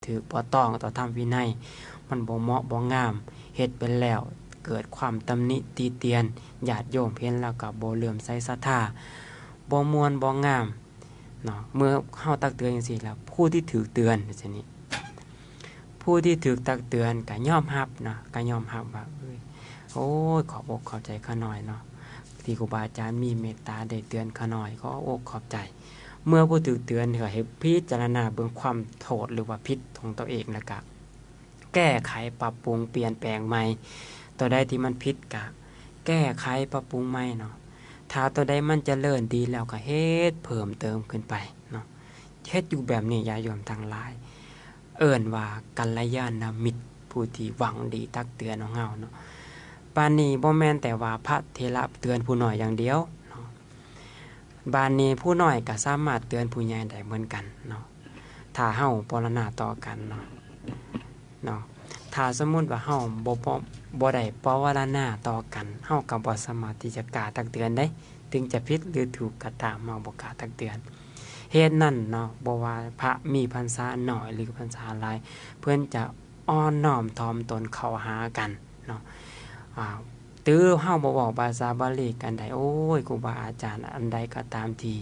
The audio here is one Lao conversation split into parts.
ຖືກບໍ່ຕ້ອງຕໍ່ທຳວິໄນ, ມັນບໍ່ເໝາະບໍ່ງາມ, ເຮັດໄປແລ້ວເກີດຄວາມຕຳໜິຕິຕຽນ, ຍາດໂຍມເຫັນແລ້ວກໍບໍ່ເຫຼື້ອມໃສສັດທາ, ບໍ່ມ່ວນບໍ່ງາມເນາະ. ເມື່ອເຮົາຕັກເຕືອນຈັ່ງຊີ້ແລ້ວ ຜູ້ທີ່ຖືກເຕືອນຈັ່ງຊີ້ນີ້ ຜູ້ທີ່ຖືກຕັກເຕືອນກໍຍອມຮັບເນາະ, ກໍຍອມຮັບວ່າ ເອີຍ ໂອ້ຍ ຂອບອົກຂອບໃຈຂ້ານ້ອຍເນາະ ທີ່ຄູບາອາຈານມີເມດຕາໄດ້ເຕືອນຂ້ານ້ອຍ, ຂໍອົກຂອບໃຈ. ເມື່ອຜູ້ຖືກເຕືອນກໍໃຫ້ພິຈາລະນາເບິ່ງຄວາມໂທດ ຫຼືວ່າຜິດຂອງຕົວເອງ ແລ້ວກະແກ້ໄຂປັບປຸງປ່ຽນແປງໃໝ່. ຕົວໃດທີ່ມັນຜິດກະແກ້ໄຂປັບປຸງໃໝ່ເນາະ. ຖ້າຕົວໃດມັນຈະເລີນດີແລ້ວກໍເຮັດເພີ່ມເຕີມຂຶ້ນໄປເນາະ. ເຮັດຢູ່ແບບນີ້ ຍາດໂຍມທັງຫຼາຍ ເອີ້ນວ່າກັນລະຍານະມິດ ຜູ້ທີ່ຫວັງດີຕັກເຕືອນຂອງເຮົາເນາະ. ບາດນີ້ບໍ່ແມ່ນແຕ່ວ່າພະເຖລະເຕືອນຜູ້ນ້ອຍຢ່າງດຽວເນາະ, ບາດນີ້ຜູ້ນ້ອຍກໍສາມາດເຕືອນຜູ້ໃຫຍ່ໄດ້ເໝືອນກັນເນາະ ຖ້າເຮົາປະລະນາຕໍ່ກັນເນາະ ເນາະ. ຖ້າສົມມຸດວ່າເຮົາບໍ່ ບໍ່ ບໍ່ໄດ້ປະວາລະນາຕໍ່ກັນ ເຮົາກໍບໍ່ສາມາດທີ່ຈະກ້າຕັກເຕືອນໄດ້, ເຖິງຈະຜິດຫຼືຖືກກໍຕາມ ເຮົາບໍ່ກ້າຕັກເຕືອນ. ເຫດນັ້ນເນາະ ບໍ່ວ່າພະມີພັນສາໜ້ອຍ ຫຼື ພັນສາຫຼາຍ ເພິ່ນຈະອ່ອນນ້ອມຖ່ອມຕົນເຂົ້າຫາກັນເນາະ. ອາ ຫຼືເຮົາບໍ່ເວົ້າພາສາບາລີກັນໄດ້ ໂອ້ຍ ຄູບາອາຈານ ອັນໃດກໍຕາມທີ່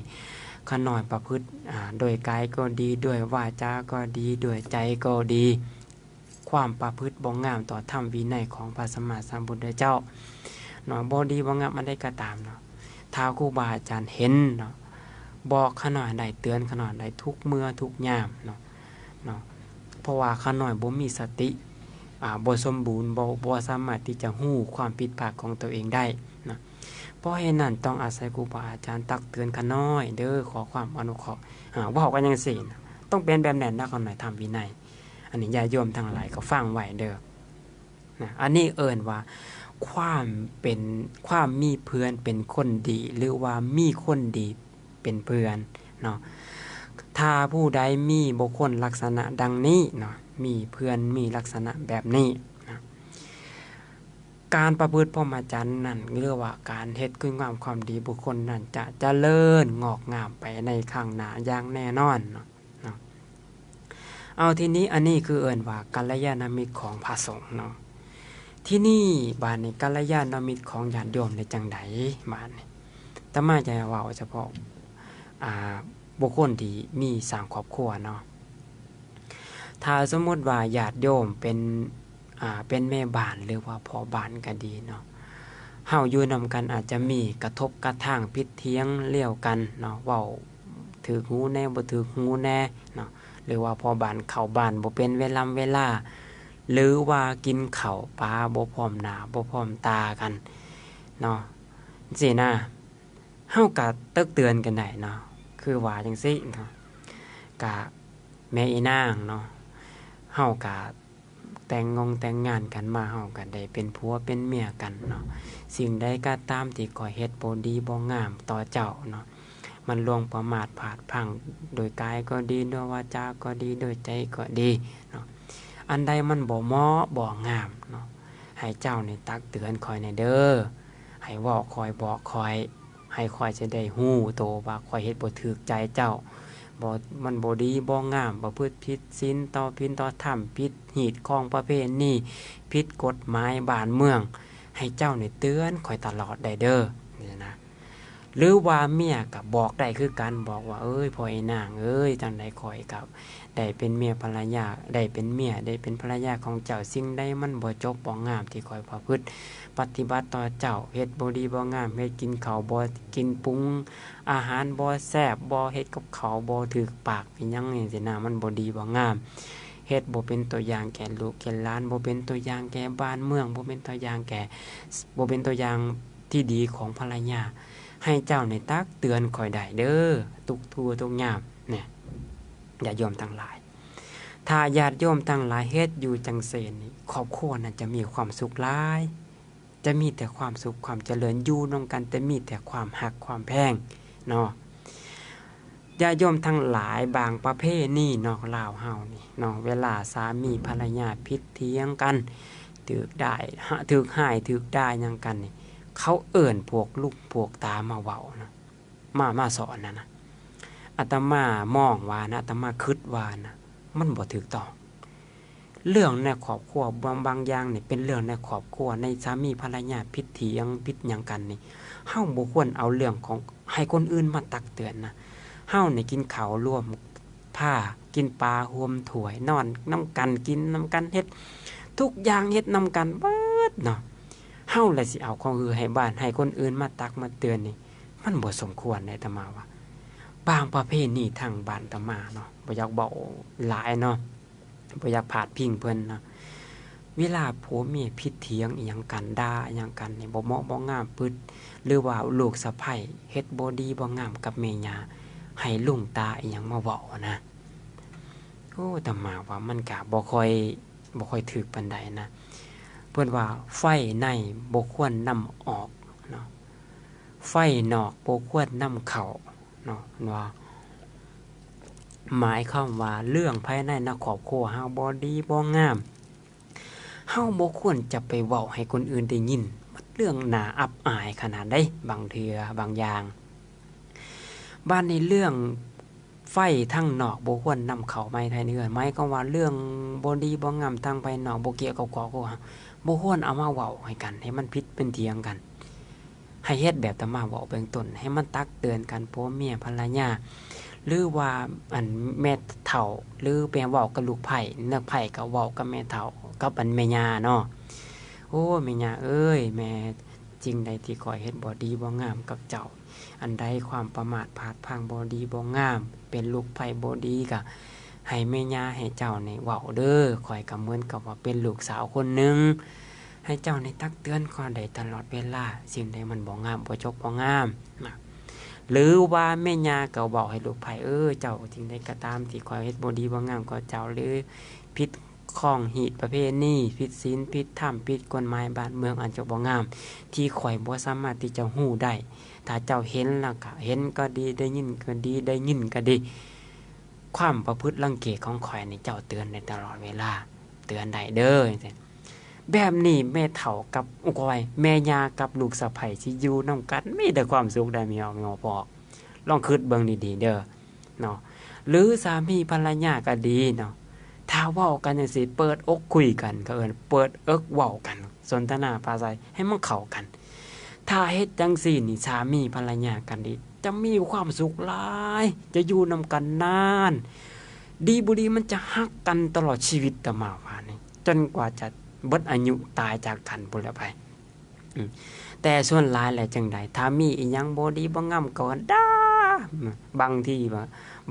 ຂ້ານ້ອຍປະພຶດ ອາ ໂດຍກາຍກໍດີ ດ້ວຍວາຈາກໍດີ ດ້ວຍໃຈກໍດີ ຄວາມປະພຶດບໍ່ງາມຕໍ່ທຳວິໄນຂອງພະສຳມາສຳພຸດທະເຈົ້າເນາະ, ບໍ່ດີບໍ່ງາມອັນໃດກໍຕາມເນາະ, ຖ້າຄູບາອາຈານເຫັນເນາະ ບອກຂ້ານ້ອຍໄດ້ ເຕືອນຂ້ານ້ອຍໄດ້ທຸກເມື່ອທຸກຍາມເນາະ ເນາະ. ເພາະວ່າຂ້ານ້ອຍບໍ່ມີສະຕິ ອາ ບໍ່ສົມບູນ ບໍ່ ບໍ່ສາມາດທີ່ຈະຮູ້ຄວາມຜິດພາດຂອງຕົວເອງໄດ້ນະ. ເພາະເຫດນັ້ນ ຕ້ອງອາໄສຄູບາອາຈານຕັກເຕືອນຂ້ານ້ອຍເດີ້ ຂໍຄວາມອະນຸເຄາະ. ອາ ເວົ້າກັນຈັ່ງຊີ້ນະ ຕ້ອງເປັນແບບນັ້ນນະ ຂ້ານ້ອຍທຳວິໄນ. ອັນນີ້ຍາດໂຍມທັງຫຼາຍກໍຟັງໄວ້ເດີ້ນະ. ອັນນີ້ເອີ້ນວ່າຄວາມເປັນ ຄວາມມີເພື່ອນເປັນຄົນດີ ຫຼືວ່າມີຄົນດີເປັນເພື່ອນເນາະ. ຖ້າຜູ້ໃດມີບຸກຄົນລັກສະນະດັ່ງນີ້ເນາະ ມີເພື່ອນມີລັກສະນະແບບນີ້ນະ ການປະພຶດພົມມະຈັນນັ້ນ ຫຼືວ່າການເຮັດຄຸນງາມຄວາມດີບຸກຄົນນັ້ນ ຈະຈະເລີນງອກງາມໄປໃນຂ້າງໜ້າຢ່າງແນ່ນອນເນາະ ເນາະ. ເອົາ ທີນີ້ ອັນນີ້ຄືເອີ້ນວ່າກັນລະຍານະມິດຂອງພະສົງເນາະ. ທີນີ້ ບາດນີ້ ກັນລະຍານະມິດຂອງຍາດໂຍມໄດ້ຈັ່ງໃດ? ບາດນີ້ ອາດຕະມາຈະເວົ້າສະເພາະ ອາ ບຸກຄົນທີ່ມີສ້າງຄອບຄົວເນາະ. ຖ້າສົມມຸດວ່າຍາດໂຍມເປັນ ອາ ເປັນແມ່ບ້ານ ຫຼືວ່າພໍ່ບ້ານກໍດີເນາະ, ເຮົາຢູ່ນຳກັນອາດຈະມີກະທົບກະທາງຜິດຖຽງລຽວກັນເນາະ, ເວົ້າຖືກຫູແດ່ ບໍ່ຖືກຫູແດ່ເນາະ, ຫຼືວ່າພໍ່ບ້ານເຂົ້າບ້ານບໍ່ເປັນເວລຳເວລາ ຫຼືວ່າກິນເຂົ້າປາບໍ່ພ້ອມໜ້າບໍ່ພ້ອມຕາກັນເນາະ ຈັ່ງຊີ້ນະ. ເຮົາກະຕັກເຕືອນກັນໄດ້ເນາະ ຄືວ່າຈັ່ງຊີ້ເນາະ, ກະແມ່ອີນາງເນາະ ເຮົາກະແຕ່ງງົງແຕ່ງງານກັນມາ ເຮົາກະໄດ້ເປັນຜົວເປັນເມຍກັນເນາະ. ສິ່ງໃດກໍຕາມທີ່ຂ້ອຍເຮັດບໍ່ດີບໍ່ງາມຕໍ່ເຈົ້າເນາະ, ມັນລ່ວງປະໝາດພາດພລັ້ງ ໂດຍກາຍກໍດີ ໂດຍວາຈາກໍດີ ໂດຍໃຈກໍດີເນາະ, ອັນໃດມັນບໍ່ເໝາະບໍ່ງາມເນາະ ໃຫ້ເຈົ້ານີ້ຕັກເຕືອນຂ້ອຍແດ່ເດີ້, ໃຫ້ເວົ້າຂ້ອຍ ບອກຂ້ອຍ ໃຫ້ຂ້ອຍຈະໄດ້ຮູ້ໂຕວ່າຂ້ອຍເຮັດບໍ່ຖືກໃຈເຈົ້າ, ບໍ່ ມັນບໍ່ດີບໍ່ງາມ, ປະພຶດຜິດສິນຕໍ່ສິນຕໍ່ທຳ, ຜິດຮີດຄອງປະເພນີ, ຜິດກົດໝາຍບ້ານເມືອງ, ໃຫ້ເຈົ້ານີ້ເຕືອນຂ້ອຍຕະຫຼອດໄດ້ເດີ້ ນີ້ນະ. ຫຼືວ່າເມຍກໍບອກໄດ້ຄືກັນ, ບອກວ່າ ເອີຍ ພໍ່ອີນາງເອີຍ, ຈັ່ງໃດຂ້ອຍກໍ ໄດ້ເປັນເມຍພັນລະຍາ ໄດ້ເປັນເມຍ ໄດ້ເປັນພັນລະຍາຂອງເຈົ້າ, ສິ່ງໃດມັນບໍ່ຈົບບໍ່ງາມທີ່ຂ້ອຍປະພຶດປະຕິບັດຕໍ່ເຈົ້າ, ເຮັດບໍ່ດີບໍ່ງາມ, ເຮັດກິນເຂົ້າບໍ່ກິນ, ປຸງອາຫານບໍ່ແຊບ, ບໍ່ເຮັດກັບເຂົ້າບໍ່ຖືກປາກ ອີຫຍັງຈັ່ງຊີ້ນະ, ມັນບໍ່ດີບໍ່ງາມ, ເຮັດບໍ່ເປັນຕົວຢ່າງແກ່ລູກແກ່ຫຼານ, ບໍ່ເປັນຕົວຢ່າງແກ່ບ້ານເມືອງ, ບໍ່ເປັນຕົວຢ່າງແກ່ ບໍ່ເປັນຕົວຢ່າງທີ່ດີຂອງພັນລະຍາ, ໃຫ້ເຈົ້ານີ້ຕັກເຕືອນຂ້ອຍໄດ້ເດີ້ ທຸກທົ່ວທຸກຍາມ. ນີ້ ຍາດໂຍມທັງຫຼາຍ, ຖ້າຍາດໂຍມທັງຫຼາຍເຮັດຢູ່ຈັ່ງຊີ້ນີ້ ຄອບຄົວນັ້ນຈະມີຄວາມສຸກຫຼາຍ, ຈະມີແຕ່ຄວາມສຸກຄວາມຈະເລີນ, ຢູ່ນຳກັນແຕ່ມີແຕ່ຄວາມຮັກຄວາມແພງເນາະ. ຍາດໂຍມທັງຫຼາຍ, ບາງປະເພນີນອກລາວເຮົານີ້ເນາະ, ເວລາສາມີພັນລະຍາຜິດຖຽງກັນ, ຖືກດ້າຍ ຖືກຮ້າຍ ຖືກດ່າຫຍັງກັນນີ້, ເຂົາເອີ້ນພວກລຸງພວກຕາມາເວົ້ານະ, ມາ ມາສອນນະນະ. ອາດຕະມາມອງວ່ານະ, ອາດຕະມາຄິດວ່ານະ, ມັນບໍ່ຖືກຕ້ອງ. ເລື່ອງໃນຄອບຄົວ ບາງ ບາງຢ່າງນີ້ເປັນເລື່ອງໃນຄອບຄົວ ໃນສາມີພັນລະຍາຜິດຖຽງຜິດຫຍັງກັນນີ້ ເຮົາບໍ່ຄວນເອົາເລື່ອງຂອງ ໃຫ້ຄົນອື່ນມາຕັກເຕືອນນະ. ເຮົານີ້ກິນເຂົ້າລວມ ພາກິນປາຮ່ວມຖ້ວຍ ນອນນຳກັນ ກິນນຳກັນ ເຮັດທຸກຢ່າງ ເຮັດນຳກັນເບິດເນາະ. ເຮົາລະຊິເອົາຂອງອື່ນໃຫ້ບ້ານ ໃຫ້ຄົນອື່ນມາຕັກມາເຕືອນນີ້ ມັນບໍ່ສົມຄວນເດ້ ອາດຕະມາວ່າ. ບາງປະເພນີທາງບ້ານອາດຕະມາເນາະ ບໍ່ຢາກເວົ້າຫຼາຍເນາະ ບໍ່ຢາກພາດພິງເພິ່ນເນາະ. ເວລາຜົວເມຍຜິດຖຽງອີ່ຫຍັງກັນ ດ່າອີ່ຫຍັງກັນນີ້ ບໍ່ເໝາະບໍ່ງາມປຶດ ຫຼືວ່າລູກສະໃພ້ເຮັດບໍ່ດີບໍ່ງາມກັບແມ່ຍ່າ ໃຫ້ລຸງຕາອີ່ຫຍັງມາເວົ້ານະ. ໂອ້ ອາດຕະມາວ່າມັນກະບໍ່ຄ່ອຍ ບໍ່ຄ່ອຍຖືກປານໃດນະ. ເພິ່ນວ່າ ໄຟໃນບໍ່ຄວນນຳອອກເນາະ ໄຟນອກບໍ່ຄວນນຳເຂົ້າເນາະ ເພິ່ນວ່າ ໝາຍຄວາມວ່າເລື່ອງພາຍໃນໃນຄອບຄົວເຮົາບໍ່ດີບໍ່ງາມ ເຮົາບໍ່ຄວນຈະໄປເວົ້າໃຫ້ຄົນອື່ນໄດ້ຍິນ ມັນເລື່ອງໜ້າອັບອາຍຂະໜາດໃດ ບາງເທື່ອບາງຢ່າງ. ບາດນີ້ເລື່ອງໄຟທາງນອກບໍ່ຄວນນຳເຂົ້າມາໃນເຮືອນ ໝາຍຄວາມວ່າເລື່ອງບໍ່ດີບໍ່ງາມທາງພາຍນອກ ບໍ່ກ່ຽວກັບຄອບຄົວ ບໍ່ຄວນເອົາມາເວົ້າໃຫ້ກັນ ໃຫ້ມັນຜິດເປັນຖຽງກັນ. ໃຫ້ເຮັດແບບອາດຕະມາເວົ້າເບື້ອງຕົ້ນ ໃຫ້ມັນຕັກເຕືອນກັນ ຜົວເມຍພັນລະຍາ ຫຼືວ່າ ອັນ ແມ່ເຖົ້າ ຫຼືແມ່ເວົ້າກັບລູກໃພ້ ແມ່ໃພ້ກໍເວົ້າກັບແມ່ເຖົ້າ ກັບອັນແມ່ຍ່າເນາະ. ໂອ້ ແມ່ຍ່າເອີຍ ແມ່ ສິ່ງໃດທີ່ຂ້ອຍເຮັດບໍ່ດີບໍ່ງາມກັບເຈົ້າ ອັນໃດຄວາມປະໝາດພາດພລັ້ງບໍ່ດີບໍ່ງາມ ເປັນລູກໃພ້ບໍ່ດີ ກະໃຫ້ແມ່ຍ່າໃຫ້ເຈົ້ານີ້ເວົ້າເດີ. ຂ້ອຍກໍເໝືອນກັບວ່າເປັນລູກສາວຄົນໜຶ່ງ ໃຫ້ເຈົ້ານີ້ຕັກເຕືອນຂ້ອຍໄດ້ຕະຫຼອດເວລາ ສິ່ງໃດມັນບໍ່ງາມ ບໍ່ຈົບບໍ່ງາມນະ. ຫຼືວ່າແມ່ຍ່າກໍເວົ້າໃຫ້ລູກໃພ້ ເອີ ເຈົ້າ ສິ່ງໃດກໍຕາມທີ່ຂ້ອຍເຮັດບໍ່ດີບໍ່ງາມກັບເຈົ້າ ຫຼືຜິດຂອງຮີດປະເພນີ ຜິດສິນ ຜິດທຳ ຜິດກົດໝາຍບ້ານເມືອງ ອັນຈົບບໍ່ງາມ ທີ່ຂ້ອຍບໍ່ສາມາດທີ່ຈະຮູ້ໄດ້. ຖ້າເຈົ້າເຫັນແລ້ວກໍເຫັນກໍດີ ໄດ້ຍິນກໍດີ ໄດ້ຍິນກໍດີ ຄວາມປະພຶດລັງເກດຂອງຂ້ອຍນີ້ ເຈົ້າເຕືອນໄດ້ຕະຫຼອດເວລາ ເຕືອນໄດ້ເດີ ຈັ່ງຊີ້. ແບບນີ້ແມ່ເຖົ້າກັບ ໂອ້ຍ ແມ່ຍ່າກັບລູກສະໃພ້ຊິຢູ່ນຳກັນມີແຕ່ຄວາມສຸກໄດ໋ ແມ່ອອກ ແມ່ອອກ ພໍ່ອອກ. ລອງຄິດເບິ່ງດີໆເດີເນາະ. ຫຼືສາມີພັນລະຍາກໍດີເນາະ ຖ້າເວົ້າກັນຈັ່ງຊີ້ ເປີດອົກຄຸຍກັນ ເຂົາເອີ້ນເປີດເອິກເວົ້າກັນ ສົນທະນາປາໄສໃຫ້ມັນເຂົ້າກັນ. ຖ້າເຮັດຈັ່ງຊີ້ນີ້ ສາມີພັນລະຍາກັນນີ້ຈະມີຄວາມສຸກຫຼາຍ ຈະຢູ່ນຳກັນນານ ດີບໍ່ດີມັນຈະຮັກກັນຕະຫຼອດຊີວິດ ອາດຕະມາວ່ານີ້ ຈົນກວ່າຈະເບິດອາຍຸຕາຍຈາກກັນພຸ້ນແຫຼະໄປ. ອືມ ແຕ່ສ່ວນຫຼາຍແລ້ວຈັ່ງໃດ ຖ້າມີອີ່ຫຍັງບໍ່ດີບໍ່ງາມກໍດ່າ ບາງທີວ່າ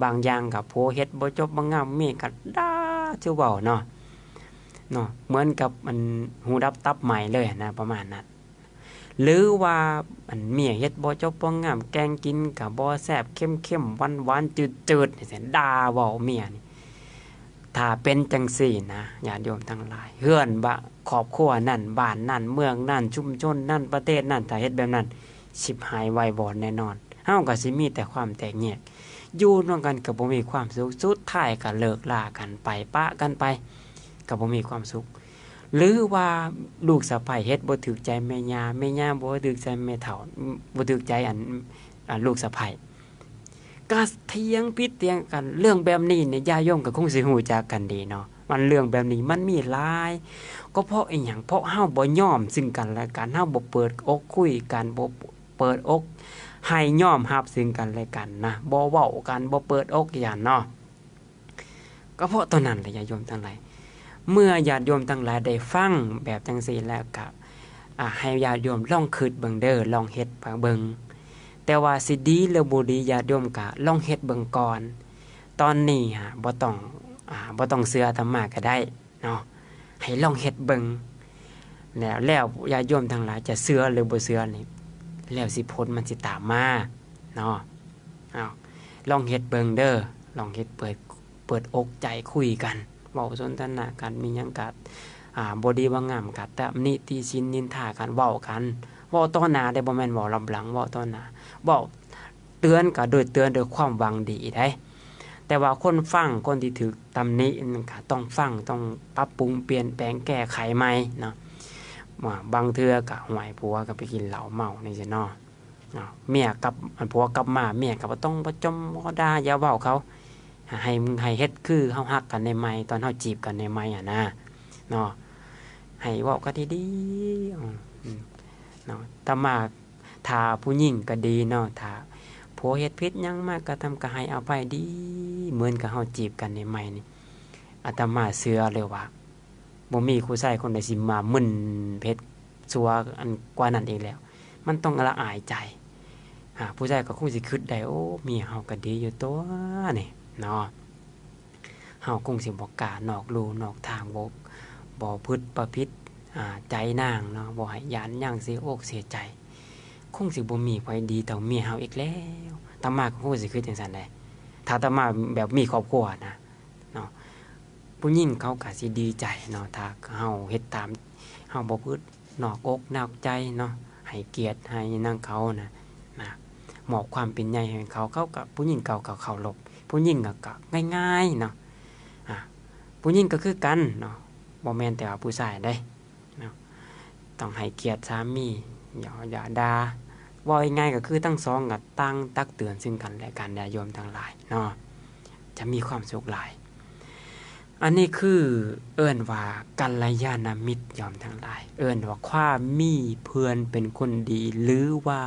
ບາງຢ່າງກໍຜົວເຮັດບໍ່ຈົບບໍ່ງາມ ເມຍກໍດ່າ ຄືເວົ້າເນາະ ເນາະ ເໝືອນກັບອັນຫູດັບຕັບໄໝ້ເລີຍນະ ປະມານນັ້ນ. ຫຼືວ່າອັນເມຍເຮັດບໍ່ຈົບບໍ່ງາມ ແກງກິນກໍບໍ່ແຊບ ເຄັມໆ ຫວານໆ ຈືດໆ ຈັ່ງຊີ້ ດ່າເວົ້າເມຍນີ້. ຖ້າເປັນຈັ່ງຊີ້ນະ ຍາດໂຍມທັງຫຼາຍ ເຮືອນບ້ານ ຄອບຄົວນັ້ນ ບ້ານນັ້ນ ເມືອງນັ້ນ ຊຸມຊົນນັ້ນ ປະເທດນັ້ນ ຖ້າເຮັດແບບນັ້ນ ຊິບຫາຍວາຍວອນແນ່ນອນ. ເຮົາກໍຊິມີແຕ່ຄວາມແຕກແຍກ ຢູ່ນຳກັນກໍບໍ່ມີຄວາມສຸກ ສຸດທ້າຍກໍເລີກລາກັນໄປ ປະກັນໄປ ກໍບໍ່ມີຄວາມສຸກ. ຫຼືວ່າລູກສະໃພ້ເຮັດບໍ່ຖືກໃຈແມ່ຍ່າ ແມ່ຍ່າບໍ່ຖືກໃຈແມ່ເຖົ້າ ບໍ່ຖືກໃຈອັນ ອັນລູກສະໃພ້ ກະຖຽງຜິດຖຽງກັນ. ເລື່ອງແບບນີ້ນີ້ ຍາດໂຍມກໍຄົງຊິຮູ້ຈັກກັນດີເນາະ ມັນເລື່ອງແບບນີ້ມັນມີຫຼາຍ. ກໍເພາະອີ່ຫຍັງ? ເພາະເຮົາບໍ່ຍອມຊຶ່ງກັນແລະກັນ ເຮົາບໍ່ເປີດອົກຄຸຍກັນ ບໍ່ເປີດອົກໃຫ້ຍອມຮັບຊຶ່ງກັນແລະກັນນະ ບໍ່ເວົ້າກັນ ບໍ່ເປີດອົກກັນເນາະ. ກໍເພາະຕົວນັ້ນແຫຼະ ຍາດໂຍມທັງຫຼາຍ ເມື່ອຍາດໂຍມທັງຫຼາຍໄດ້ຟັງແບບຈັ່ງຊີ້ແລ້ວ ກະ ອາ ໃຫ້ຍາດໂຍມລອງຄິດເບິ່ງເດີ ລອງເຮັດເບິ່ງ. ແຕ່ວ່າຊິດີຫຼືບໍ່ດີ ຍາດໂຍມກະລອງເຮັດເບິ່ງກ່ອນ. ຕອນນີ້ຫາ ບໍ່ຕ້ອງ ອາ ບໍ່ຕ້ອງເຊື່ອອາດຕະມາກໍໄດ້ເນາະ ໃຫ້ລອງເຮັດເບິ່ງ ແລ້ວ ແລ້ວຍາດໂຍມທັງຫຼາຍຈະເຊື່ອຫຼືບໍ່ເຊື່ອນີ້ ແລ້ວຊິຜົນມັນຊິຕາມມາເນາະ. ເອົາ ລອງເຮັດເບິ່ງເດີ ລອງເຮັດ ເປີດ ເປີດອົກໃຈຄຸຍກັນ ເວົ້າສົນທະນາກັນ ມີຫຍັງກະ ອາ ບໍ່ດີບໍ່ງາມກະຕຳນິຕິຊິນນິນທາກັນ ເວົ້າກັນ ເວົ້າຕໍ່ໜ້າເດ້ ບໍ່ແມ່ນເວົ້າລັບຫຼັງ ເວົ້າຕໍ່ໜ້າ ເວົ້າເຕືອນກະໂດຍເຕືອນໂດຍຄວາມຫວັງດີເດ້. ແຕ່ວ່າຄົນຟັງ ຄົນທີ່ຖືກຕຳນິນັ້ນກະຕ້ອງຟັງ ຕ້ອງປັບປຸງ ປ່ຽນແປງ ແກ້ໄຂໃໝ່ເນາະ. ວ່າບາງເທື່ອກະ ຫ້ວຍ ຜົວກໍໄປກິນເຫຼົ້າເມົານີ້ຊີ້ເນາະ ເນາະ ເມຍກັບ ອັນ ຜົວກັບມາ ເມຍກໍບໍ່ຕ້ອງ ບໍ່ຈົ່ມ ບໍ່ດ່າ ຢ່າເວົ້າເຂົາ ໃຫ້ ໃຫ້ເຮັດຄືເຮົາຮັກກັນໃໝ່ໆ ຕອນເຮົາຈີບກັນໃໝ່ໆຫັ້ນນະ ເນາະ ໃຫ້ເວົ້າກັນດີໆ ອືມ ເນາະ ອາດຕະມາ ຖ້າຜູ້ຍິງກໍດີເນາະ ຖ້າຜົວເຮັດຜິດຫຍັງມາກະທຳ ກໍໃຫ້ອະໄພດີ ເໝືອນກັບເຮົາຈີບກັນໃໝ່ໆນີ້ ອາດຕະມາເຊື່ອເລີຍວ່າ ບໍ່ມີຜູ້ຊາຍຄົນໃດຊິມາມຶນເຮັດຊົ່ວອັນກວ່ານັ້ນອີກແລ້ວ ມັນຕ້ອງລະອາຍໃຈ. ອາ ຜູ້ຊາຍກໍຄົງຊິຄິດໄດ້ ໂອ້ ເມຍເຮົາກໍດີຢູ່ຕົວະນີ້ເນາະ ເຮົາຄົງຊິບໍ່ກ້ານອກลู่ນອກທາງ ບໍ່ ບໍ່ພຶດປະຜິດ ອາ ໃຈນາງເນາະ ບໍ່ໃຫ້ຢ້ານຍາງເສຍອົກເສຍໃຈ ຄົງຊິບໍ່ມີໃຜດີເທົ່າເມຍເຮົາອີກແລ້ວ. ອາດຕະມາກໍຄົງຊິຄິດຈັ່ງຊັ້ນແຫຼະ ຖ້າອາດຕະມາແບບມີຄອບຄົວນະ ເນາະ ຜູ້ຍິງເຂົາກໍຊິດີໃຈເນາະ ຖ້າເຮົາເຮັດຕາມ ເຮົາບໍ່ພືດນອກອົກນອກໃຈເນາະ ໃຫ້ກຽດໃຫ້ນາງເຂົານະ ນະ ມອບຄວາມເປັນໃຫຍ່ໃຫ້ເຂົາ ເຂົາກໍ ຜູ້ຍິງເຂົາກໍເຄົາລົບ ຜູ້ຍິງກໍ ກໍງ່າຍໆເນາະ ອາ ຜູ້ຍິງກໍຄືກັນເນາະ ບໍ່ແມ່ນແຕ່ວ່າຜູ້ຊາຍເດ້ ເນາະ ຕ້ອງໃຫ້ກຽດສາມີ ຢ່າ ຢ່າດ່າ ເວົ້າງ່າຍໆກໍຄືທັງສອງກໍຕ່າງຕັກເຕືອນຊຶ່ງກັນແລະກັນ ຍາດໂຍມທັງຫຼາຍເນາະ ຈະມີຄວາມສຸກຫຼາຍ. ອັນນີ້ຄືເອີ້ນວ່າກັນລະຍານະມິດ ໂຍມທັງຫຼາຍ ເອີ້ນວ່າຄວາມມີເພື່ອນເປັນຄົນດີ ຫຼືວ່າ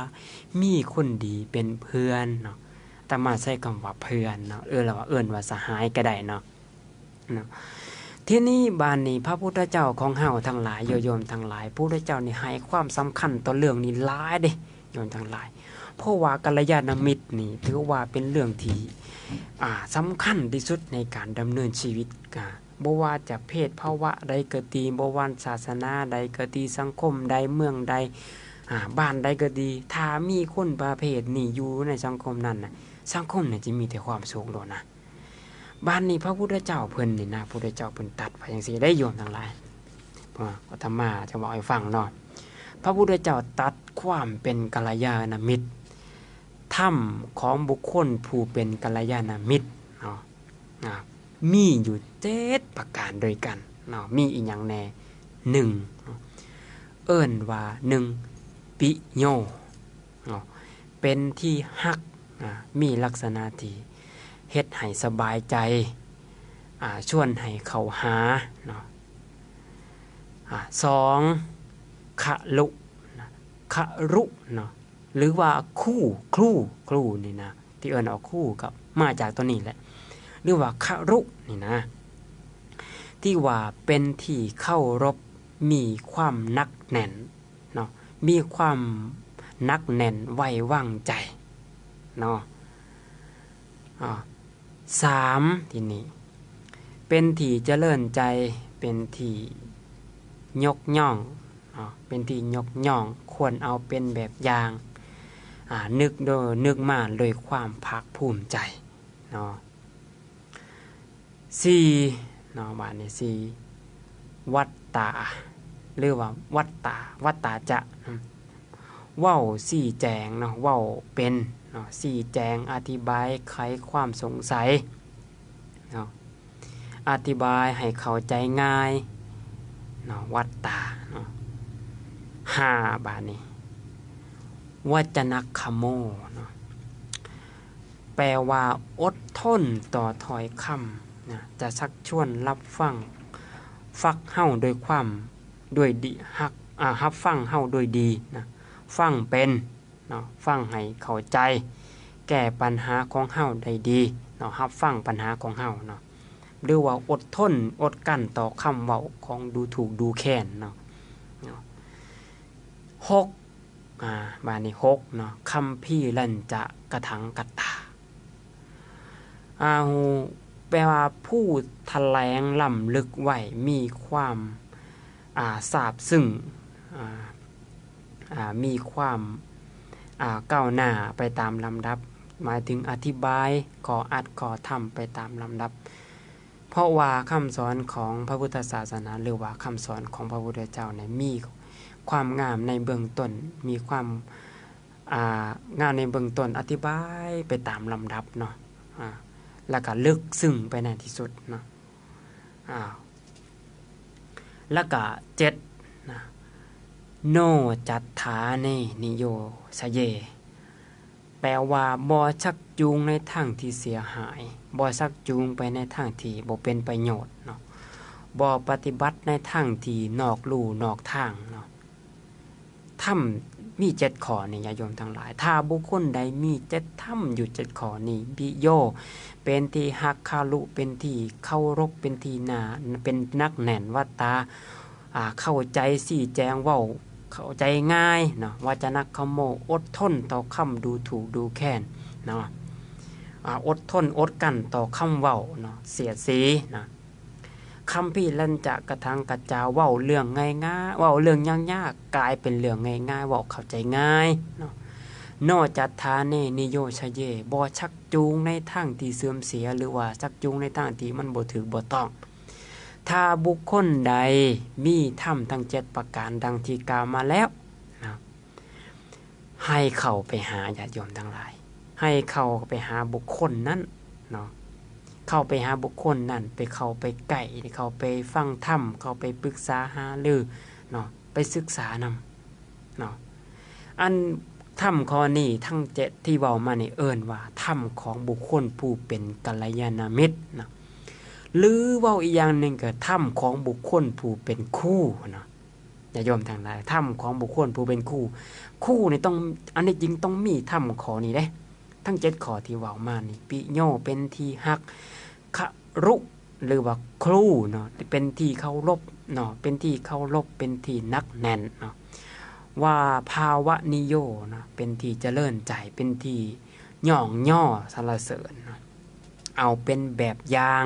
ມີຄົນດີເປັນເພື່ອນເນາະ ອາດຕະມາໃຊ້ຄຳວ່າເພື່ອນເນາະ ເອີ້ນວ່າ ເອີ້ນວ່າສະຫາຍກໍໄດ້ເນາະ. ເນາະ ທີນີ້ບາດນີ້ພະພຸດທະເຈົ້າຂອງເຮົາທັງຫຼາຍ ໂຍມທັງຫຼາຍ ພະພຸດທະເຈົ້ານີ້ໃຫ້ຄວາມສຳຄັນຕໍ່ເລື່ອງນີ້ຫຼາຍເດ້ ໂຍມທັງຫຼາຍ ເພາະວ່າກັນລະຍານະມິດນີ້ຖືວ່າເປັນເລື່ອງທີ່ ອ່າ ສຳຄັນທີ່ສຸດໃນການດຳເນີນຊີວິດ ອ່າ ບໍ່ວ່າຈະເພດພາວະໃດກໍດີ ບໍ່ວ່າສາສະໜາໃດກໍດີ ສັງຄົມໃດ ເມືອງໃດ ອ່າ ບ້ານໃດກໍດີ ຖ້າມີຄົນປະເພດນີ້ຢູ່ໃນສັງຄົມນັ້ນນະ ສັງຄົມນັ້ນຈະມີແຕ່ຄວາມສຸກໂລດນະ. ບາດນີ້ພະພຸດທະເຈົ້າເພິ່ນນີ້ນະ ພະພຸດທະເຈົ້າເພິ່ນຕັດວ່າຈັ່ງຊີ້ເດ້ ໂຍມທັງຫຼາຍ ອາ ອາດຕະມາຈະເວົ້າໃຫ້ຟັງເນາະ ພະພຸດທະເຈົ້າຕັດຄວາມເປັນກັນລະຍານະມິດ ທຳຂອງບຸກຄົນຜູ້ເປັນກັນລະຍານະມິດເນາະ ອາ ມີຢູ່ເຈັດປະການດ້ວຍກັນເນາະ ມີອີ່ຫຍັງແດ່? ໜຶ່ງ ເອີ້ນວ່າ ໜຶ່ງ ປິໂຍ ເນາະ ເປັນທີ່ຮັກ ອາ ມີລັກສະນະທີ່ເຮັດໃຫ້ສະບາຍໃຈ ອາ ຊວນໃຫ້ເຂົ້າຫາເນາະ ອາ ສອງ ຄະລຸ ນະ ຄະລຸເນາະ ຫຼືວ່າຄູ ຄູ ຄູນີ້ນະ ທີ່ເອີ້ນວ່າຄູກໍມາຈາກຕົວນີ້ແຫຼະ ຫຼືວ່າຄະລຸນີ້ນະ ທີ່ວ່າເປັນທີ່ເຄົາລົບ ມີຄວາມໜັກແໜ້ນ ເນາະ ມີຄວາມໜັກແໜ້ນໄວ້ວາງໃຈເນາະ ອາ ສາມ ທີນີ້ ເປັນທີ່ຈະເລີນໃຈ ເປັນທີ່ຍົກຍ້ອງເນາະ ເປັນທີ່ຍົກຍ້ອງ ຄວນເອົາເປັນແບບຢ່າງ ອາ ນຶກໂດ ນຶກມາດ້ວຍຄວາມພາກພູມໃຈເນາະ. ສີ່ເນາະ ບາດນີ້ສີ່ ວັດຕາ ຫຼືວ່າວັດຕາ ວັດຕາຈະ ເວົ້າຊີ້ແຈງເນາະ ເວົ້າເປັນເນາະ ຊີ້ແຈງ ອະທິບາຍ ໄຂຄວາມສົງໄສເນາະ ອະທິບາຍໃຫ້ເຂົ້າໃຈງ່າຍເນາະ ວັດຕາເນາະ. ຫ້າ ບາດນີ້ ວັດຈະນະຄະໂມເນາະ ແປວ່າອົດທົນຕໍ່ຖ້ອຍຄຳນະ ຈະຊັກຊວນຮັບຟັງ ຟັກເຮົາດ້ວຍຄວາມ ດ້ວຍດີ ຮັກ ອາ ຮັບຟັງເຮົາດ້ວຍດີນະ ຟັງເປັນເນາະ ຟັງໃຫ້ເຂົ້າໃຈ ແກ້ປັນຫາຂອງເຮົາໄດ້ດີເນາະ ຮັບຟັງປັນຫາຂອງເຮົາເນາະ ຫຼືວ່າອົດທົນອົດກັ້ນຕໍ່ຄຳເວົ້າຂອງດູຖູກດູແຄນເນາະ ເນາະ. ຫົກ ອາ ບາດນີ້ຫົກເນາະ ຄຳພີລັນຈະກະຖັງກະຕາ ອາ ແປວ່າຜູ້ຖະແຫຼງລ້ຳເລິກໄວ້ ມີຄວາມ ອາ ຊາບຊຶ້ງ ອາ ອາ ມີຄວາມ ອາ ກ້າວໜ້າໄປຕາມລຳດັບ ໝາຍເຖິງອະທິບາຍຂໍ້ອັດຂໍ້ທຳໄປຕາມລຳດັບ ເພາະວ່າຄຳສອນຂອງພະພຸດທະສາສະໜາ ຫຼືວ່າຄຳສອນຂອງພະພຸດທະເຈົ້ານີ້ ມີຄວາມງາມໃນເບື້ອງຕົ້ນ ມີຄວາມ ອ່າ ງາມໃນເບື້ອງຕົ້ນ ອະທິບາຍໄປຕາມລຳດັບເນາະ ອາ ແລ້ວກະເລິກຊຶ້ງໄປໃນທີ່ສຸດເນາະ ອາ ແລ້ວກະເຈັດນະ ໂນຈັດຖາເນນິໂຍຊະເຍ ແປວ່າບໍ່ຊັກ ຈູງໃນທາງທີ່ເສຍຫາຍ, ບໍ່ຊັກຈູງໄປໃນທາງທີ່ບໍ່ເປັນປະໂຫຍດເນາະ, ບໍ່ປະຕິບັດໃນທາງທີ່ນອກลู่ນອກທາງເນາະ. ທຳມີເຈັດຂໍ້ນີ້ ຍາດໂຍມທັງຫຼາຍ, ຖ້າບຸກຄົນໃດມີເຈັດທຳຢູ່ເຈັດຂໍ້ນີ້, ປິໂຍ ເປັນທີ່ຮັກ, ຄາລຸ ເປັນທີ່ເຄົາລົບ, ເປັນທີ່ໜ້າ ເປັນໜັກແໜ້ນ, ວັດຕາ ອ່າ ເຂົ້າໃຈ, ຊີ້ແຈງ, ເວົ້າເຂົ້າໃຈງ່າຍເນາະ, ວັດຈະນະຄຳໂມ ອົດທົນຕໍ່ຄຳດູຖູກດູແຄນເນາະ, ອ່າ ອົດທົນອົດກັ້ນຕໍ່ຄຳເວົ້າເນາະ, ສຽດສີເນາະ. ຄຳພີລັນຈະກະທັງກະຈາ ເວົ້າເລື່ອງງ່າຍໆ ເວົ້າເລື່ອງຍາກໆ ກາຍເປັນເລື່ອງງ່າຍໆ ເວົ້າເຂົ້າໃຈງ່າຍເນາະ. ໂນຈັດຖາເນນິໂຍຊະເຍ ບໍ່ຊັກຈູງໃນທາງທີ່ເສື່ອມເສຍ ຫຼືວ່າຊັກຈູງໃນທາງທີ່ມັນບໍ່ຖືກບໍ່ຕ້ອງ. ຖ້າບຸກຄົນໃດມີທຳທັງເຈັດປະການດັ່ງທີ່ກ່າວມາແລ້ວເນາະ, ໃຫ້ເຂົ້າໄປຫາ ຍາດໂຍມທັງຫຼາຍ, ໃຫ້ເຂົ້າໄປຫາບຸກຄົນນັ້ນເນາະ, ເຂົ້າໄປຫາບຸກຄົນນັ້ນ, ໄປເຂົ້າໄປໃກ້, ເຂົ້າໄປຟັງທຳ, ເຂົ້າໄປປຶກສາຫາລືເນາະ, ໄປສຶກສານຳເນາະ. ອັນທຳຂໍ້ນີ້ທັງເຈັດທີ່ເວົ້າມານີ້ ເອີ້ນວ່າທຳຂອງບຸກຄົນຜູ້ເປັນກັນລະຍານະມິດເນາະ, ຫຼືເວົ້າອີກຢ່າງໜຶ່ງກໍທຳຂອງບຸກຄົນຜູ້ເປັນຄູເນາະ. ຍາດໂຍມທັງຫຼາຍ, ທຳຂອງບຸກຄົນຜູ້ເປັນຄູ, ຄູນີ້ຕ້ອງ ອັນນີ້ຈຶ່ງຕ້ອງມີທຳຂໍ້ນີ້ເດ້, ທັງເຈັດຂໍ້ທີ່ເວົ້າມານີ້, ປິໂຍ ເປັນທີ່ຮັກ, ຄາລຸ ຫຼືວ່າຄູເນາະ, ເປັນທີ່ເຄົາລົບເນາະ, ເປັນທີ່ເຄົາລົບ, ເປັນທີ່ໜັກແໜ້ນເນາະ, ວາພາວະນິໂຍເນາະ, ເປັນທີ່ຈະເລີນໃຈ, ເປັນທີ່ຍ້ອງຍໍສັນລະເສີນເນາະ. ເອົາເປັນແບບຢ່າງ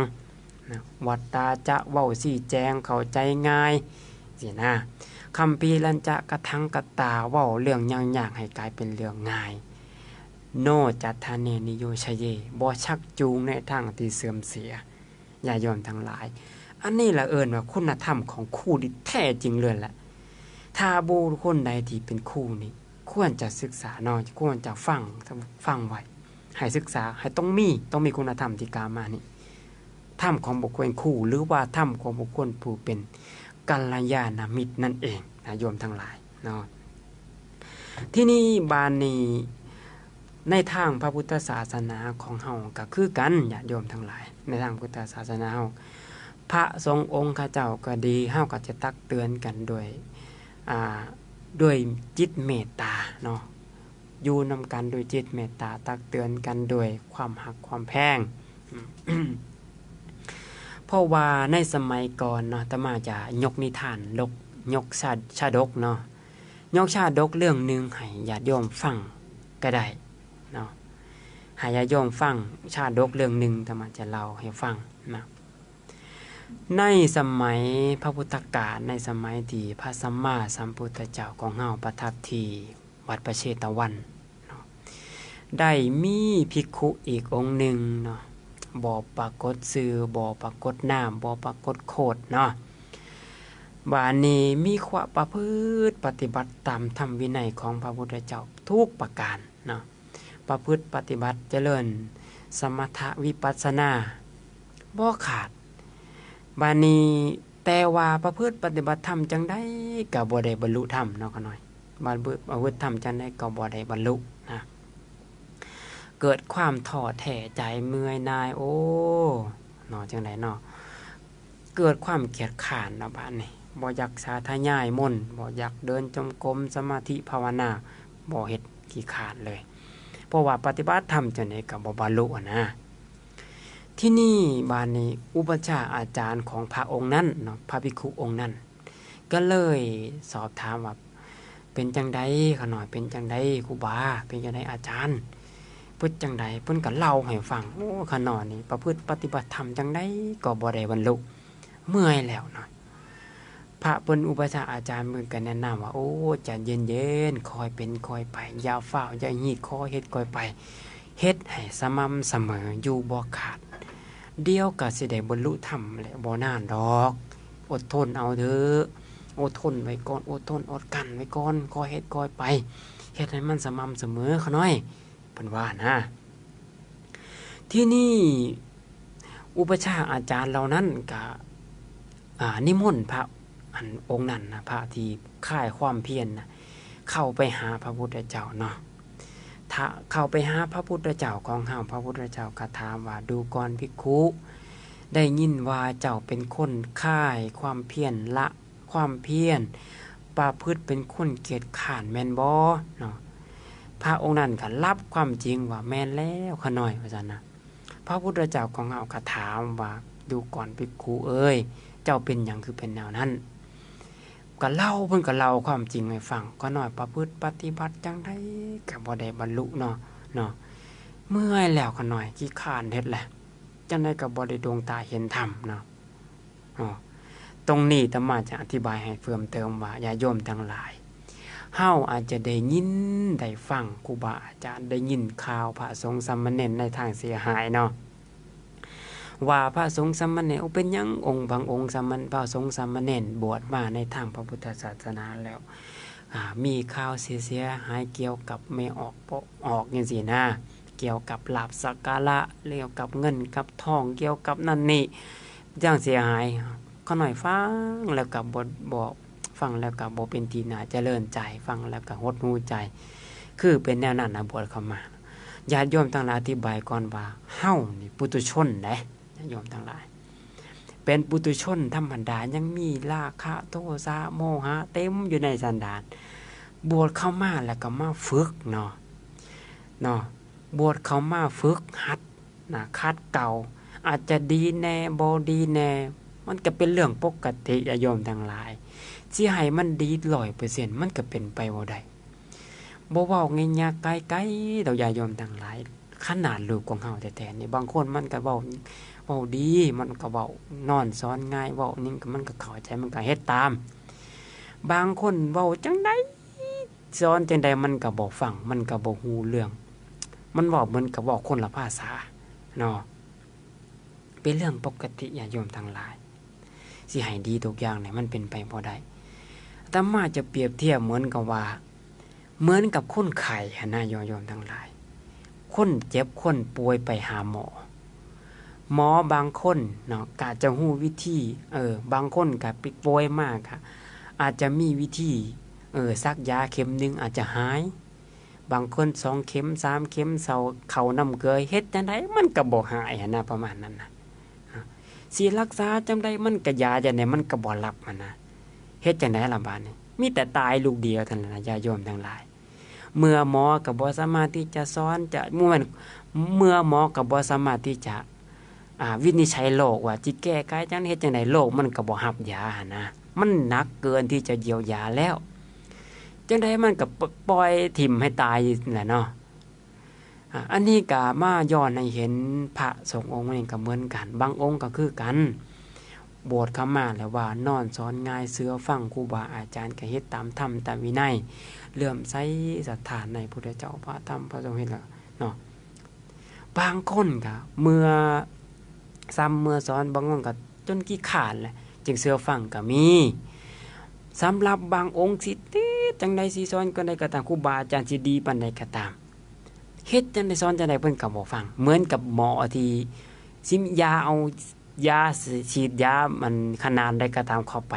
ນະ, ວັດຕາຈະເວົ້າຊີ້ແຈງເຂົ້າໃຈງ່າຍຊີ້ນະ, ຄຳພີລັນຈະກະທັງກະຕາ ເວົ້າເລື່ອງຍາກໆໃຫ້ກາຍເປັນເລື່ອງງ່າຍ. ໂນຈັດຖາເນນິໂຍຊະເຍ ບໍ່ຊັກຈູງໃນທາງທີ່ເສື່ອມເສຍ. ຍາດໂຍມທັງຫຼາຍ, ອັນນີ້ລະເອີ້ນວ່າຄຸນນະທຳຂອງຄູທີ່ແທ້ຈິງເລີຍລະ. ຖ້າບຸກຄົນໃດທີ່ເປັນຄູນີ້ ຄວນຈະສຶກສາເນາະ, ຄວນຈະຟັງ, ຟັງໄວ້. ໃຫ້ສຶກສາ ໃຫ້ຕ້ອງມີ, ຕ້ອງມີຄຸນນະທຳທີ່ກ່າວມານີ້, ທຳຂອງບຸກຄົນຄູ ຫຼືວ່າທຳຂອງບຸກຄົນຜູ້ເປັນກັນລະຍານະມິດນັ້ນເອງນະ ໂຍມທັງຫຼາຍເນາະ. ທີນີ້ບາດນີ້ ໃນທາງພະພຸດທະສາສະໜາຂອງເຮົາກໍຄືກັນ ຍາດໂຍມທັງຫຼາຍ, ໃນທາງພຸດທະສາສະໜາເຮົາ ພະສົງອົງຂະເຈົ້າກໍດີ ເຮົາກໍຈະຕັກເຕືອນກັນດ້ວຍ ອ່າ ດ້ວຍຈິດເມດຕາເນາະ, ຢູ່ນຳກັນດ້ວຍຈິດເມດຕາ, ຕັກເຕືອນກັນດ້ວຍຄວາມຮັກຄວາມແພງ. ເພາະວ່າໃນສະໄໝກ່ອນເນາະ, ອາດຕະມາຈະຍົກນິທານ ຍົກ ຍົກຊາ ຊາດົກເນາະ, ຍົກຊາດົກເລື່ອງໜຶ່ງໃຫ້ຍາດໂຍມຟັງກໍໄດ້ເນາະ, ໃຫ້ຍາດໂຍມຟັງຊາດົກເລື່ອງໜຶ່ງ, ອາດຕະມາຈະເລົ່າໃຫ້ຟັງເນາະ. ໃນສະໄໝພະພຸດທະການ, ໃນສະໄໝທີ່ພະສຳມາສຳພຸດທະເຈົ້າຂອງເຮົາປະທັບທີ່ວັດພະເຊຕະວັນເນາະ, ໄດ້ມີພິກຂຸອີກອົງໜຶ່ງເນາະ, ບໍ່ປາກົດຊື່, ບໍ່ປາກົດນາມ, ບໍ່ປາກົດໂຄດເນາະ. ບາດນີ້ມີຄວາມປະພຶດປະຕິບັດຕາມທຳວິໄນຂອງພະພຸດທະເຈົ້າທຸກປະການເນາະ. ປະພຶດປະຕິບັດຈະເລີນສະມະຖະວິປັດສະນາບໍ່ຂາດ. ບາດນີ້ ແຕ່ວ່າປະພຶດປະຕິບັດທຳຈັ່ງໃດກໍບໍ່ໄດ້ບັນລຸທຳເນາະ ຂະນ້ອຍ. ບັນ ປະພຶດທຳຈັ່ງໃດກໍບໍ່ໄດ້ບັນລຸນະ. ເກີດຄວາມທໍ້ແທ້ໃຈເມື່ອຍໜ່າຍ ໂອ້ ເນາະ ຈັ່ງໃດເນາະ. ເກີດຄວາມຂຽດຄ້ານເນາະ ບາດນີ້ ບໍ່ຢາກສາທະຍາຍມົນ, ບໍ່ຢາກເດີນຈົງກົມ, ສະມາທິ, ພາວະນາ, ບໍ່ເຮັດ, ຂີ້ຄ້ານເລີຍ. ເພາະວ່າປະຕິບັດທຳຈັ່ງໃດກໍບໍ່ບັນລຸຫັ້ນນະ. ທີນີ້ບາດນີ້ ອຸປັດຊາອາຈານຂອງພະອົງນັ້ນເນາະ, ພະພິກຂຸອົງນັ້ນ ກໍເລີຍສອບຖາມວ່າ ເປັນຈັ່ງໃດຂະນ້ອຍ? ເປັນຈັ່ງໃດຄູບາ? ເປັນຈັ່ງໃດອາຈານ? ເພິ່ນຈັ່ງໃດ? ເພິ່ນກໍເລົ່າໃຫ້ຟັງ, ໂອ້ ຂະນ້ອຍນີ້ປະພຶດປະຕິບັດທຳຈັ່ງໃດກໍບໍ່ໄດ້ບັນລຸ, ເມື່ອຍແລ້ວເນາະ. ພະເພິ່ນ ອຸປັດຊາອາຈານເພິ່ນກໍແນະນຳວ່າ ໂອ້ ໃຈເຢັນໆ, ຄ່ອຍເປັນຄ່ອຍໄປ, ຢ່າຟ້າວ, ຢ່າຮີດ, ຄ່ອຍເຮັດຄ່ອຍໄປ, ເຮັດໃຫ້ສະໝ່ຳສະເໝີ, ຢູ່ບໍ່ຂາດ, ດຽວກໍຊິໄດ້ບັນລຸທຳແຫຼະ, ບໍ່ນານດອກ. ອົດທົນເອົາເທີ, ອົດທົນໄວ້ກ່ອນ, ອົດທົນອົດກັ້ນໄວ້ກ່ອນ, ຄ່ອຍເຮັດຄ່ອຍໄປ, ເຮັດໃຫ້ມັນສະໝ່ຳສະເໝີຂະນ້ອຍ, ເພິ່ນວ່ານະ. ທີນີ້ອຸປັດຊາອາຈານເຫຼົ່ານັ້ນກະ ອ່າ ນິມົນພະ ອັນ ອົງນັ້ນນະ, ພະທີ່ຄ້າຍຄວາມພຽນນະ, ເຂົ້າໄປຫາພະພຸດທະເຈົ້າເນາະ, ຖ ເຂົ້າໄປຫາພະພຸດທະເຈົ້າຂອງເຮົາ, ພະພຸດທະເຈົ້າກໍຖາມວ່າ ດູກ່ອນພິກຂຸ, ໄດ້ຍິນວ່າເຈົ້າເປັນຄົນຄ້າຍຄວາມພຽນ, ລະຄວາມພຽນ, ປະພຶດເປັນຄົນກຽດຄ້ານແມ່ນບໍ່ເນາະ? ພະອົງນັ້ນກໍຮັບຄວາມຈິງວ່າ ແມ່ນແລ້ວຂ້ານ້ອຍ ວ່າຊັ້ນນະ. ພະພຸດທະເຈົ້າຂອງເຮົາກໍຖາມວ່າ ດູກ່ອນພິກຂຸເອີຍ, ເຈົ້າເປັນຫຍັງຄືເປັນແນວນັ້ນ? ກໍເລົ່າ, ເພິ່ນກໍເລົ່າຄວາມຈິງໃຫ້ຟັງ, ຂ້ານ້ອຍປະພຶດປະຕິບັດຈັ່ງໃດກໍບໍ່ໄດ້ບັນລຸເນາະ, ເນາະ, ເມື່ອຍແລ້ວຂ້ານ້ອຍ, ຂີ້ຄ້ານເຮັດແຫຼະ, ຈັ່ງໃດກໍບໍ່ໄດ້ດວງຕາເຫັນທຳເນາະ. ອໍ ຕົງນີ້ອາດຕະມາຈະອະທິບາຍໃຫ້ເພີ່ມເຕີມວ່າ ຍາດໂຍມທັງຫຼາຍ, ເຮົາອາດຈະໄດ້ຍິນໄດ້ຟັງຄູບາອາຈານ, ໄດ້ຍິນຂ່າວພະສົງສາມະເນນໃນທາງເສຍຫາຍເນາະ ວ່າພະສົງສາມະເນນ ໂອ ເປັນຫຍັງອົງບາງອົງສາມະ ພະສົງສາມະເນນບວດມາໃນທາງພະພຸດທະສາສະໜາແລ້ວ ອາ ມີຂ່າວເສຍຫາຍກ່ຽວກັບແມ່ອອກບໍ່ອອກຈັ່ງຊີ້ນະ, ກ່ຽວກັບລາບສັກກາລະ, ກ່ຽວກັບເງິນກັບທອງ, ກ່ຽວກັບນັ້ນນີ້ ຢ່າງເສຍຫາຍ. ຂ້ານ້ອຍຟັງແລ້ວກໍບໍ່ ບໍ່ ຟັງແລ້ວກໍບໍ່ເປັນທີ່ໜ້າຈະເລີນໃຈ, ຟັງແລ້ວກໍຫົດຫູໃຈ, ຄືເປັນແນວນັ້ນນະ ບວດເຂົ້າມາ. ຍາດໂຍມທັງຫຼາຍ ອະທິບາຍກ່ອນວ່າ ເຮົານີ້ປຸຖຸຊົນເດ້ ຍາດໂຍມທັງຫຼາຍ, ເປັນປຸຖຸຊົນທຳມະດາ, ຍັງມີລາຄະ ໂທສະ ໂມຫະເຕັມຢູ່ໃນສັນດານ. ບວດເຂົ້າມາແລ້ວກໍມາຝຶກເນາະ, ເນາະ, ບວດເຂົ້າມາຝຶກຫັດນະ, ຂັດເກົາ, ອາດຈະດີແດ່ ບໍ່ດີແດ່, ມັນກໍເປັນເລື່ອງປົກກະຕິ ຍາດໂຍມທັງຫຼາຍ. ຊິໃຫ້ມັນດີຮ້ອຍເປີເຊັນ ມັນກໍເປັນໄປບໍ່ໄດ້. ບໍ່ເວົ້າງ່າຍໆ ໄກໆ ດອກ ຍາດໂຍມທັງຫຼາຍ, ຂະໜາດລູກຂອງເຮົາແທ້ໆນີ້ ບາງຄົນມັນກໍເວົ້າ ເວົ້າດີ, ມັນກໍເວົ້າ ນອນສອນງ່າຍ, ເວົ້າຫຍັງກໍ ມັນກໍເຂົ້າໃຈ, ມັນກໍເຮັດຕາມ. ບາງຄົນເວົ້າຈັ່ງໃດ ສອນຈັ່ງໃດມັນກໍບໍ່ຟັງ, ມັນກໍບໍ່ຮູ້ເລື່ອງ, ມັນເວົ້າເໝືອນກັບເວົ້າຄົນລະພາສາເນາະ. ເປັນເລື່ອງປົກກະຕິ ຍາດໂຍມທັງຫຼາຍ, ຊິໃຫ້ດີທຸກຢ່າງນີ້ ມັນເປັນໄປບໍ່ໄດ້. ອາດຕະມາຈະປຽບທຽບເໝືອນກັບວ່າ ເໝືອນກັບຄົນໄຂ້ຫັ້ນນະ ຍາດໂຍມທັງຫຼາຍ, ຄົນເຈັບຄົນປ່ວຍໄປຫາໝໍ, ໝໍບາງຄົນເນາະ ກະຈະຮູ້ວິທີ, ເອີ ບາງຄົນກະໄປປ່ວຍມາ ກະອາດຈະມີວິທີ, ເອີ ສັກຢາເຂັມໜຶ່ງອາດຈະຫາຍ, ບາງຄົນສອງເຂັມ ສາມເຂັມ, ເຊົາ ເຂົ້ານ້ຳເກືອ, ເຮັດຈັ່ງໃດມັນກໍບໍ່ຫາຍຫັ້ນນະ ປະມານນັ້ນນະ. ຊິລັກສາຈັ່ງໃດ ມັນກະຢາຈັ່ງໃດມັນກະບໍ່ລັບຫັ້ນນະ. ເຮັດຈັ່ງໃດລະບາດນີ້? ມີແຕ່ຕາຍລູກດຽວເທົ່ານັ້ນນະ ຍາດໂຍມທັງຫຼາຍ. ເມື່ອໝໍກໍບໍ່ສາມາດທີ່ຈະສອນ ຈະ ບໍ່ແມ່ນ ເມື່ອໝໍກໍບໍ່ສາມາດທີ່ຈະ ອາ ວິນິດໄສໂລກວ່າຊິແກ້ໄຂຈັ່ງ ເຮັດຈັ່ງໃດ ໂລກມັນກໍບໍ່ຮັບຢາຫັ້ນນະ. ມັນໜັກເກີນທີ່ຈະຢຽວຢາແລ້ວ. ຈັ່ງໃດມັນກໍ ປ- ປ່ອຍຖິ້ມໃຫ້ຕາຍແຫຼະເນາະ. ອາ ອັນນີ້ກະມາຍ້ອນໃຫ້ເຫັນພະສົງອົງນີ້ກະເໝືອນກັນ, ບາງອົງກະຄືກັນ, ບວດເຂົ້າມາແລ້ວວ່ານອນສອນຫງາຍ, ເຊື່ອຟັງຄູບາອາຈານ, ກະເຮັດຕາມທຳຕາມວິໄນ, ເຫຼື້ອມໃສສັດທາໃນພຸດທະເຈົ້າ, ພະທຳ, ພະສົງ, ເຮັດແລ້ວເນາະ. ບາງຄົນກະເມື່ອຊ່ຳເມື່ອສອນ, ບາງຄົນກະຈົນຂີ້ຄ້ານແຫຼະ ຈຶ່ງເຊື່ອຟັງກະມີ. ສຳລັບບາງອົງ ຊິເຮັດຈັ່ງໃດ, ຊິສອນຈັ່ງໃດກໍຕາມ, ຄູບາອາຈານຊິດີປານໃດກໍຕາມ, ເຮັດຈັ່ງໃດ ສອນຈັ່ງໃດ ເພິ່ນກໍບໍ່ຟັງ. ເໝືອນກັບໝໍທີ່ຊິຢາ ເອົາຢາ ສີດຢາ ມັນຂະໜາດໃດກໍຕາມເຂົ້າໄປ,